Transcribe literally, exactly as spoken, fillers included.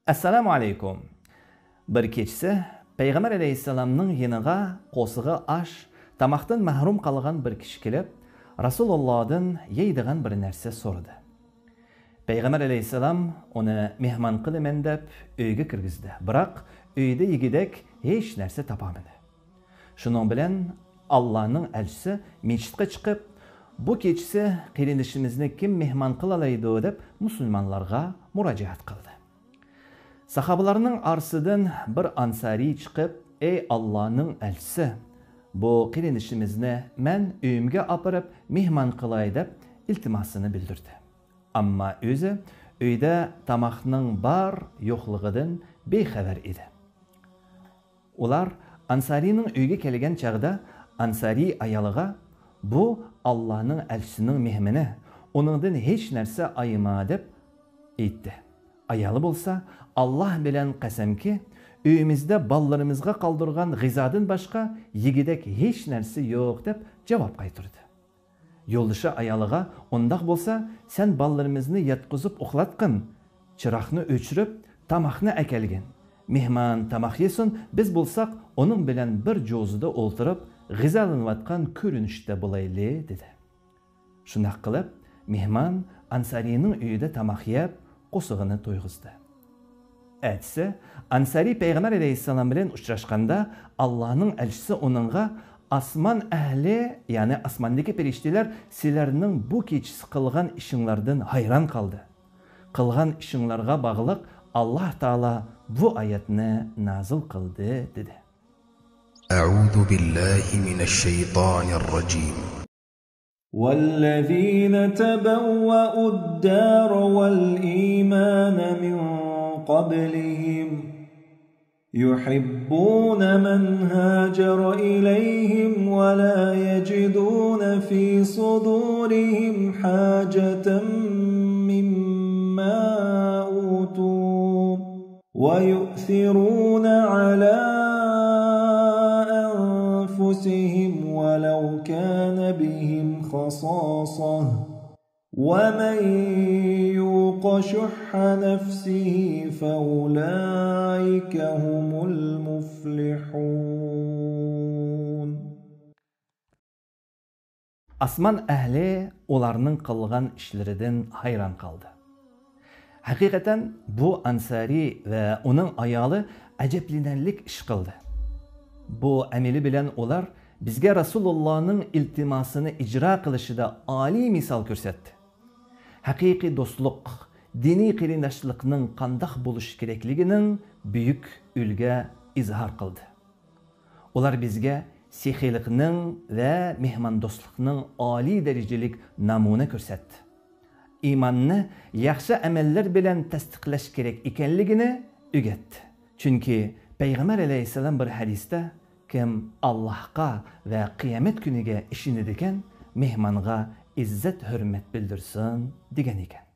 ئەسسالامۇ ئەلەيكۇم. بىر كېچىسى پەيغەمبەر ئەلەيھىسسالامنىڭ يېنىغا قورسىقى ئاچ، تاماقتىن مەھرۇم قالغان بىر كىشى كېلىپ، رەسۇلۇللادىن يەيدىغان بىر نەرسە سورىدى. پەيغەمبەر ئەلەيھىسسالام ئۇنى مېھمان قىلىمەن دەپ ئۆيگە كىرگۈزدى، بىراق ئۆيدە يېگۈدەك ھېچ نەرسە تاپالمىدى. شۇنىڭ بىلەن ئاللانىڭ ئەلچىسى مىچىتقا چىقىپ، بۇ كېچىسى قېرىندىشىمىزنى كىم مېھمان قىلالايدۇ دەپ مۇسۇلمانلارغا مۇراجىئەت قىلدى. ساھابىلارنىڭ ئارىسىدىن بىر ئانسارىي چىقىپ، ئەي ئاللانىڭ ئەلچىسى، بۇ قېرىندىشىمىزنى مەن ئۆيۈمگە ئاپىرىپ مېھمان قىلاي دەپ ئىلتىماسىنى بىلدۈردى. ئەمما ئۆزى ئۆيدە تاماقنىڭ بار يوقلۇقىدىن بىخەۋەر ئىدى. ئۇلار ئانسارىينىڭ ئۆيىگە كەلگەن چاغدا ئانسارىي ئايالىغا، بۇ ئاللانىڭ ئەلچىسىنىڭ مېھمىنى، ئۇنىڭدىن ھېچ نەرسە ئايىما دەپ ئېيتتى. ئايالى بولسا، ئاللا بىلەن قەسەمكى، ئۆيىمىزدە بالىلىرىمىزغا قالدۇرغان غىزادىن باشقا يېگۈدەك ھېچ نەرسە يوق دەپ جاۋاب قايتۇردى. يولدىشى ئايالىغا، ئۇنداق بولسا سەن بالىلىرىمىزنى ياتقۇزۇپ ئۇخلاتقىن، چىراغنى ئۆچۈرۈپ تاماقنى ئەكەلگىن. مېھمان تاماق يېسۇن، بىز بولساق ئۇنىڭ بىلەن بىر جوزىدا ئولتۇرۇپ غىزالىنىۋاتقان كۆرۈنۈشتە بولايلى، دېدى. شۇنداق قىلىپ، مېھمان ئانسارىينىڭ ئۆيىدە تاماق يەپ، قورسىقىنى تويغۇزدى. ئەتىسى ئانسارىي پەيغەمبەر ئەلەيھىسسالام بىلەن ئۇچراشقاندا، ئاللانىڭ ئەلچىسى ئۇنىڭغا، ئاسمان ئەھلى، يەنى ئاسماندىكى پەرىشتىلەر سىلەرنىڭ بۇ كېچىسى قىلغان ئىشىڭلاردىن ھەيران قالدى. قىلغان ئىشىڭلارغا باغلىق ئاللا تائالا بۇ ئايەتنى نازىل قىلدى، دېدى. أعوذ بالله من الشيطان الرجيم. والذين تبوأوا الدار والإيمان من قبلهم يحبون من هاجر إليهم ولا يجدون في صدورهم حاجة مما أوتوا ويؤثرون على أنفسهم ولو كان بهم خصاصة ومن يوق شح نفسه فأولئك هم المفلحون. ئاسمان ئەھلى ئۇلارنىڭ قىلغان ئىشلىرىدىن ھەيران قالدى. ھەقىقەتەن بۇ ئانسارىي ۋە ئۇنىڭ ئايالى ئەجەبلىنەرلىك ئىش قىلدى. بۇ ئەمىلى بىلەن ئۇلار بىزگە رەسۇلۇللانىڭ ئىلتىماسىنى ئىجرا قىلىشىدا ئالىي مىسال كۆرسەتتى. ھەقىقىي دوستلۇق، دىنىي قېرىنداشلىقنىڭ قانداق بولۇشى كېرەكلىكىنىڭ بۈيۈك ئۈلگە ئىزھار قىلدى. ئۇلار بىزگە سېخىيلىقنىڭ ۋە مېھماندوستلۇقنىڭ ئالىي دەرىجىلىك نامۇنە كۆرسەتتى. ئىماننى ياخشى ئەمەللەر بىلەن تەستىقلاش كېرەك ئىكەنلىكىنى ئۆگەتتى. چۈنكى پەيغەمبەر ئەلەيھىسسالام بىر ھەدىستە، كىم ئاللاھقا ۋە قىيامەت كۈنىگە ئىشىنىدىكەن، مېھمانغا ئىززەت-ھۆرمەت بىلدۈرسۇن، دېگەن ئىكەن.